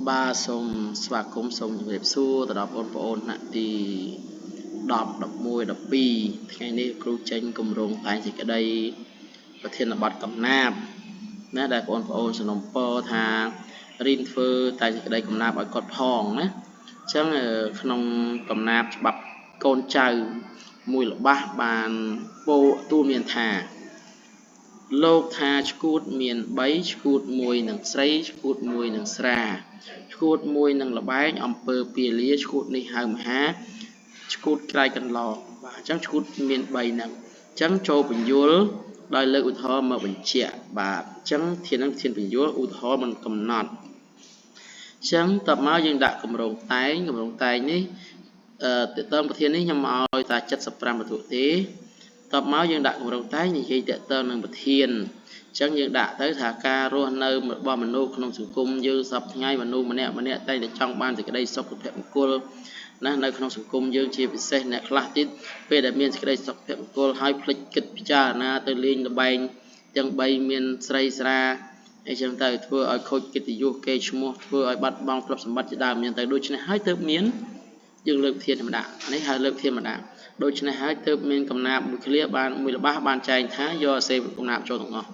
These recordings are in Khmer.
បាទសូមស្វាគមន៍សូមជម្រាបសួរទៅដល់បងប្អូនថ្នាក់ទី10 11 12ថ្ងៃនេះគ្រូចេញគម្រោងតែងសេចក្តីប្រធានបទកំណាព្យណាដែលបងប្អូនសំណូមពរថារៀនធ្វើតែងសេចក្តីកំណាព្យឲ្យគាត់ផងណាអញ្ចឹងក្នុងកំណាព្យច្បាប់កូនចៅមួយល្បះបានពោទូមានថាលោកថាឆ្កួតមាន3ឆ្កួតមួយនឹងស្រីឆ្កួតមួយនឹងស្រាឆ្កួតមួយនឹងល្បែងអំពើពាលាឆ្កួតនេះហៅមហាឆ្កួតក្រៃកន្លងបាទអញ្ចឹងឆ្កួតមាន3ហ្នឹងអញ្ចឹងចូលបញ្យលដោយលើកឧទាហរណ៍មកបញ្ជាក់បាទអញ្ចឹងធាននឹងធានបញ្យលឧទាហរណ៍មិនកំណត់អញ្ចឹងតបមកយើងដាក់គម្រោងតែងគម្រោងតែងនេះអឺតើតើប្រធាននេះខ្ញុំឲ្យតែ75បន្ទុកទេតបមកយើងដាក់គម្រោងតែងនិយាយតើតើនឹងប្រធានអញ្ចឹងយើងដាក់ទៅថាការរស់នៅរបស់មនុស្សក្នុងសង្គមយើងសពថ្ងៃមនុស្សម្នាក់ម្នាក់តែងតែចង់បានសេចក្តីសុខសុភមង្គលណានៅក្នុងសង្គមយើងជាពិសេសអ្នកខ្លះទៀតពេលដែលមានសេចក្តីសុខភមង្គលហើយភ្លេចគិតពិចារណាទៅលេងល្បែងទាំង3មានស្រីស្រាអីចឹងទៅធ្វើឲ្យខូចកិត្តិយសកេរ្តិ៍ឈ្មោះធ្វើឲ្យបាត់បង់ទ្រព្យសម្បត្តិជាដើមចឹងទៅដូច្នេះហើយទើបមានយើងលើកធានធម្មតានេះហើយលើកធានធម្មតាដូច្នេះហើយទើបមានកំណាព្យមួយឃ្លាបានមួយល្បះបានចែងថាយកអសេកំណាព្យចូលទាំងអស់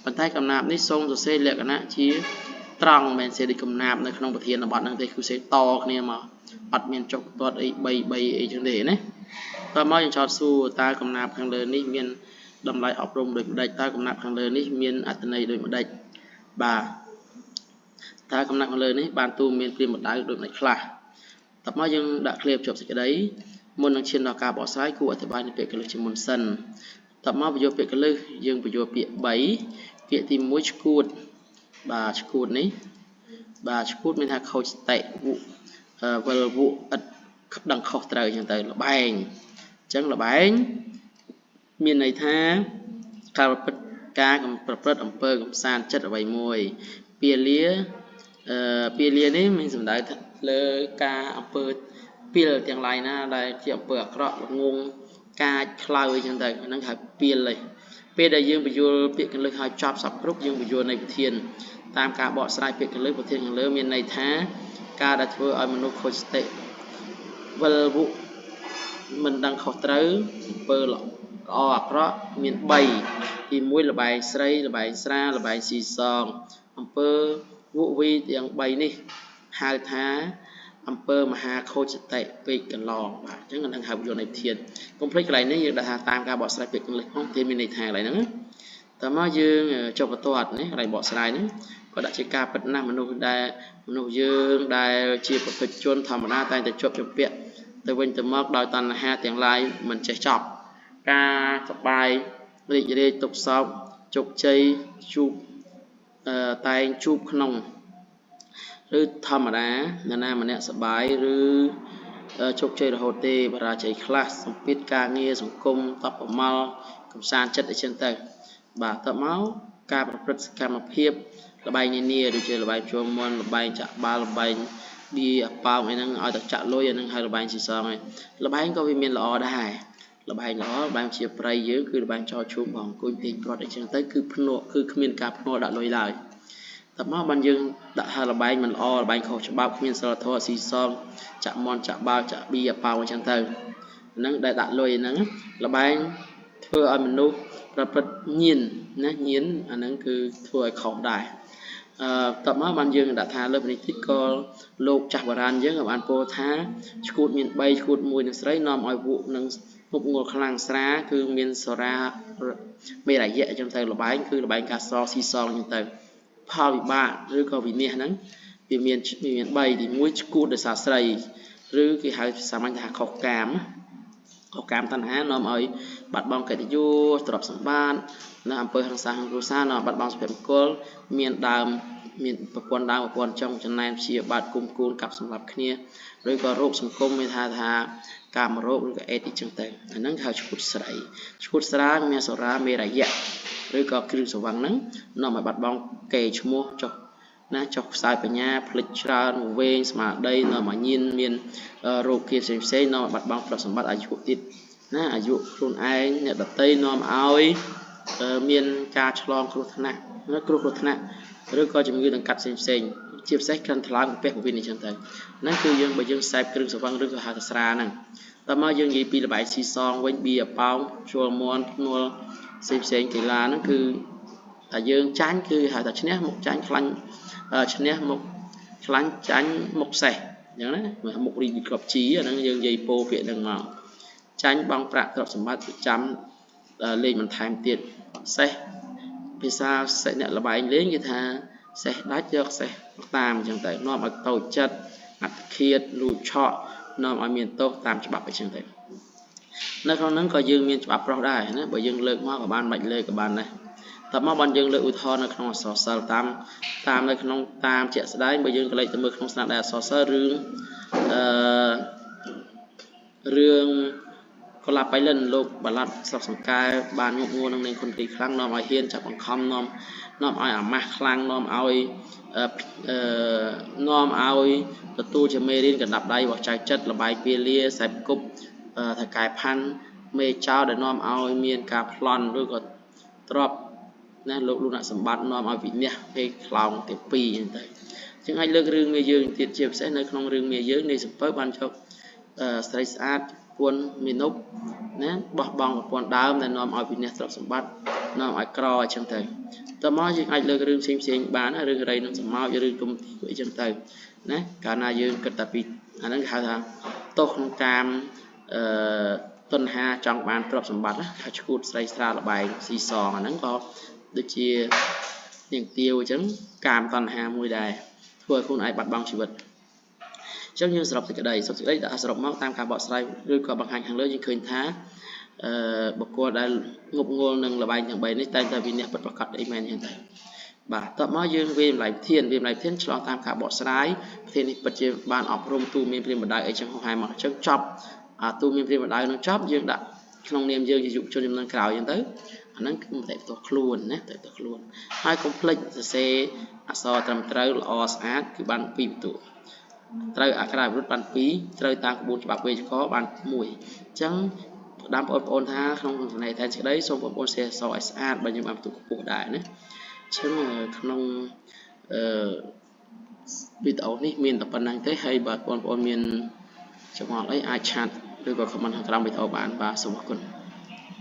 ប៉ុន្តែកំណាព្យនេះសូមសរសេរលក្ខណៈជាត្រង់មិនមែនសេដូចកំណាព្យនៅក្នុងប្រធានបទហ្នឹងទេគឺសេតគ្នាមកអត់មានចុះបន្ទាត់អី3 3អីចឹងទេណាតើមកយើងចោទសួរតើកំណាព្យខាងលើនេះមានតម្លៃអប់រំដូចម្ដេចតើកំណាព្យខាងលើនេះមានអត្ថន័យដូចម្ដេចបាទតើកំណាព្យខាងលើនេះបានទូមានព្រាមបណ្ដៅដូចម្ដេចខ្លះតបមកយើងដាក់ឃ្លាភ្ជាប់សេចក្តីមុននឹងឈានដល់ការបកស្រាយគួរអធិប្បាយនៅពាក្យកលឹះជាមុនសិនតបមកបញ្យល់ពាក្យកលឹះយើងបញ្យល់ពាក្យ3ពាក្យទី1ឆ្កួតបាទឆ្កួតនេះបាទឆ្កួតមានថាខូចសតិវុវិលវុឥតដឹងខុសត្រូវអញ្ចឹងទៅលបែងអញ្ចឹងលបែងមានន័យថាការប្រព្រឹត្តការប្រព្រឹត្តអំពើកំសាន្តចិត្តអ្វីមួយពាលាអឺពាលានេះមានសំដៅលើការអំពើពីលទាំងឡាយណាដែលជាអំពើអាក្រក់ល្ងងកាចខ្លៅអីចឹងទៅហ្នឹងហៅពីលឯងពេលដែលយើងបញ្យល់ពាក្យកលឹះឲ្យចប់សពគ្រប់យើងបញ្យល់នៃប្រធានតាមការបកស្រាយពាក្យកលឹះប្រធានខាងលើមានន័យថាការដែលធ្វើឲ្យមនុស្សខូចសតិវិលវុមិនដឹងខុសត្រូវអំពើល្អអាក្រក់មាន3ទី1លបែងស្រីលបែងស្រាលបែងស៊ីសងអំពើវុវីទាំង3នេះហៅថាអំពើមហាខូចសតិពេកកន្លងបាទអញ្ចឹងនឹងហៅយកនៃធានកុំភ្លេចកន្លែងនេះយើងដាក់ថាតាមការបកស្រាយពាក្យកលឹះផងធានមានន័យថាកន្លែងហ្នឹងតើមកយើងចុះបន្ទាត់នេះកន្លែងបកស្រាយហ្នឹងក៏ដាក់ជាការពិតណាស់មនុស្សដែលមនុស្សយើងដែលជាប្រភេទជនធម្មតាតែងតែជាប់ជំពាក់ទៅវិញទៅមកដោយតណ្ហាទាំងឡាយមិនចេះចប់ការសបាយរីករាយទុកសោកជោគជ័យជួបតែងជួបក្នុងឬធម្មតានរណាម្នាក់សបាយឬជោគជ័យរហូតទេបរាជ័យខ្លះសម្ពាធការងារសង្គមតបប្រមល់កំសាន្តចិត្តអីចឹងទៅបាទតមកការប្រព្រឹត្តសកម្មភាពលបែងនានាដូចជាលបែងជួមន់លបែងចាក់បាល់លបែងបៀអាប៉ោងអីហ្នឹងឲ្យតែចាក់លុយអាហ្នឹងឲ្យលបែងស៊ីសងហើយលបែងក៏វាមានល្អដែរលបែងល្អលបែងជាប្រៃយើងគឺលបែងចោលឈូងបងអង្គុយពេញព្រាត់អីចឹងទៅគឺភ្នក់គឺគ្មានការភ្នាល់ដាក់លុយឡើយតមកបានយើងដាក់ថាលបែងមិនល្អលបែងខុសច្បាប់គ្មានសិលធម៌ស៊ីសងចាក់មន់ចាក់បាល់ចាក់ប៊ីអាប៉ោងអញ្ចឹងទៅហ្នឹងដែលដាក់លុយហ្នឹងលបែងធ្វើឲ្យមនុស្សប្រព្រឹត្តញៀនណាញៀនអាហ្នឹងគឺធ្វើឲ្យខុសដែរអឺតបមកបានយើងដាក់ថាលើនេះតិចក៏លោកចាស់បុរាណយើងក៏បានពោលថាឆ្កួតមាន3ឆ្កួតមួយនឹងស្រីនាំឲ្យវក់នឹងងប់ងល់ខ្លាំងស្រាគឺមានសូរាមេរយៈអញ្ចឹងទៅលបែងគឺលបែងកាសស៊ីសងអញ្ចឹងទៅផលវិបាកឬក៏វិនាសហ្នឹងវាមានវាមាន3ទី1ឆ្កួតដោយសារស្រីឬគេហៅសាមញ្ញថាខុសកាមខុសកាមតណ្ហានាំឲ្យបាត់បង់កិត្តិយសទ្រព្យសម្បត្តិនៅអំពើហិង្សាក្នុងគ្រួសារនាំបាត់បង់សុភមង្គលមានដើមមានប្រព័ន្ធដើមប្រព័ន្ធចុងចំណែនព្យាបាទគុំគូនកាប់សម្លាប់គ្នាឬក៏រោគសង្គមមានថាថាកាមរោគឬក៏អេដអីចឹងទៅអាហ្នឹងគេហៅឈួតស្រីឈួតស្រាមានសូរាមេរយៈឬក៏គ្រឿងស្រវឹងហ្នឹងនាំឲ្យបាត់បង់កេរ្តិ៍ឈ្មោះចុះណាចុះខ្សោយបញ្ញាភ្លេចច្រើនវែងស្មារតីនាំឲ្យញៀនមានរោគគាផ្សេងផ្សេងនាំឲ្យបាត់បង់ទ្រព្យសម្បត្តិអាយុទៀតណាអាយុខ្លួនឯងអ្នកដតីនាំឲ្យមានការឆ្លងគ្រោះថ្នាក់គ្រោះថ្នាក់ ឬក៏ជំងឺដង្កាត់ផ្សេងផ្សេងជាពិសេសក្លិនថ្លើមកាពះពោះវៀនអញ្ចឹងទៅហ្នឹងគឺយើងបើយើងសេពគ្រឿងស្រវឹងឬក៏ហៅថាស្រាហ្នឹងតមកយើងនិយាយពីល្បែងស៊ីសងវិញបៀអាប៉ោងជួលមន់ភ្នួលផ្សេងផ្សេងកីឡាហ្នឹងគឺតែយើងចាញ់គឺហៅថាឈ្នះមុខចាញ់ខ្លាញ់ឈ្នះមុខខ្លាញ់ចាញ់មុខសេះអញ្ចឹងណាមុខរីកក្របជីអាហ្នឹងយើងនិយាយពោពាក្យហ្នឹងមកចាញ់បងប្រាក់ទ្រព្យសម្បត្តិចាំលេងបន្ថែមទៀតសេះភាសាសេះអ្នកលបែងលេងគេថាសេះដាច់យកសេះតាមអញ្ចឹងទៅនាំឲ្យតូចចិត្តអត្តឃាតលួចឆក់នាំឲ្យមានទោសតាមច្បាប់អញ្ចឹងទៅនៅក្នុងហ្នឹងក៏យើងមានច្បាប់ប្រុសដែរណាបើយើងលើកមកក៏បានមិនលើកក៏បានដែរតមកបានយើងលើកឧទាហរណ៍នៅក្នុងអក្សរសិល្ប៍តាមតាមនៅក្នុងតាមជាក់ស្ដែងបើយើងក៏លេចទៅមើលក្នុងស្នាដៃអក្សរសិល្ប៍រឿងអឺរឿងកុលាបបៃលិនលោកបាឡាត់ស្រុកសង្កែបានងប់ងួរនឹងនាងខុនទីខ្លាំងនាំឲ្យហ៊ានចាប់បង្ខំនាំនាំឲ្យអាម៉ាស់ខ្លាំងនាំឲ្យអឺនាំឲ្យទទួលជាមេរៀនកណ្ដាប់ដៃរបស់ចៅចិត្តលបាយពាលាសែបគប់ថកែផាន់មេចៅដែលនាំឲ្យមានការប្លន់ឬក៏ទ្របណាលោកលោកអ្នកសម្បត្តិនាំឲ្យវិន័យពេលខ្លោងទី2អញ្ចឹងទៅចឹងអាចលើករឿងមេយើងទៀតជាពិសេសនៅក្នុងរឿងមេយើងនៃសំពៅបានជោគស្រីស្អាតពួនមានុបណាបោះបង់ប្រព័ន្ធដើមដែលនាំឲ្យវិន័យទ្រព្យសម្បត្តិនាំឲ្យក្រអញ្ចឹងទៅតមកយើងអាចលើករឿងផ្សេងផ្សេងបានរឿងរីនឹងសម្ោចរឿងទុំទីអីចឹងទៅណាកាលណាយើងគិតតែពីអាហ្នឹងគេហៅថាទោសក្នុងកាមអឺតណ្ហាចង់បានទ្រព្យសម្បត្តិណាថាឈួតស្រីស្រាលបែងស៊ីសងអាហ្នឹងក៏ដូចជានាងទាវអញ្ចឹងកាមតណ្ហាមួយដែរធ្វើឲ្យខ្លួនឯងបាត់បង់ជីវិតអញ្ចឹងយើងសរុបសេចក្តីសរុបសេចក្តីដាក់សរុបមកតាមការបកស្រាយឬក៏បង្ហាញខាងលើយើងឃើញថាអឺបុគ្គលដែលងប់ងល់នឹងលបែងទាំង3នេះតែងតែវិន័យពិតប្រាកដអីមែនអញ្ចឹងទៅបាទតបមកយើងវាតម្លៃធានវាតម្លៃធានឆ្លងតាមការបកស្រាយធាននេះពិតជាបានអប់រំទូមានព្រាមបណ្ដៅអីចឹងហោះហែមកអញ្ចឹងចប់អាទូមានព្រាមបណ្ដៅនឹងចប់យើងដាក់ក្នុងនាមយើងជាយុវជនចំនួនក្រោយអញ្ចឹងទៅអាហ្នឹងគឺមតិផ្ទាល់ខ្លួនណាមតិផ្ទាល់ខ្លួនហើយកុំភ្លេចសរសេរអក្សរត្រឹមត្រូវល្អស្អាតគឺបាន2បន្ទុកត្រូវអក្ខរាវិរុទ្ធបាន2ត្រូវតាមក្បួនច្បាប់វេយ្យាករណ៍បាន1អញ្ចឹងផ្ដាំបងប្អូនថាក្នុងចំណេះតែសេចក្តីសូមបងប្អូនសេះអក្សរឲ្យស្អាតបើយើងបានបន្ទុកខ្ពស់ដែរណាអញ្ចឹងក្នុងអឺវីដេអូនេះមានតែប៉ុណ្្នឹងទេហើយបើបងប្អូនមានចម្ងល់អីអាចឆាតឬក៏ comment ខាងក្រោមវីដេអូបានបាទសូមអរគុណ។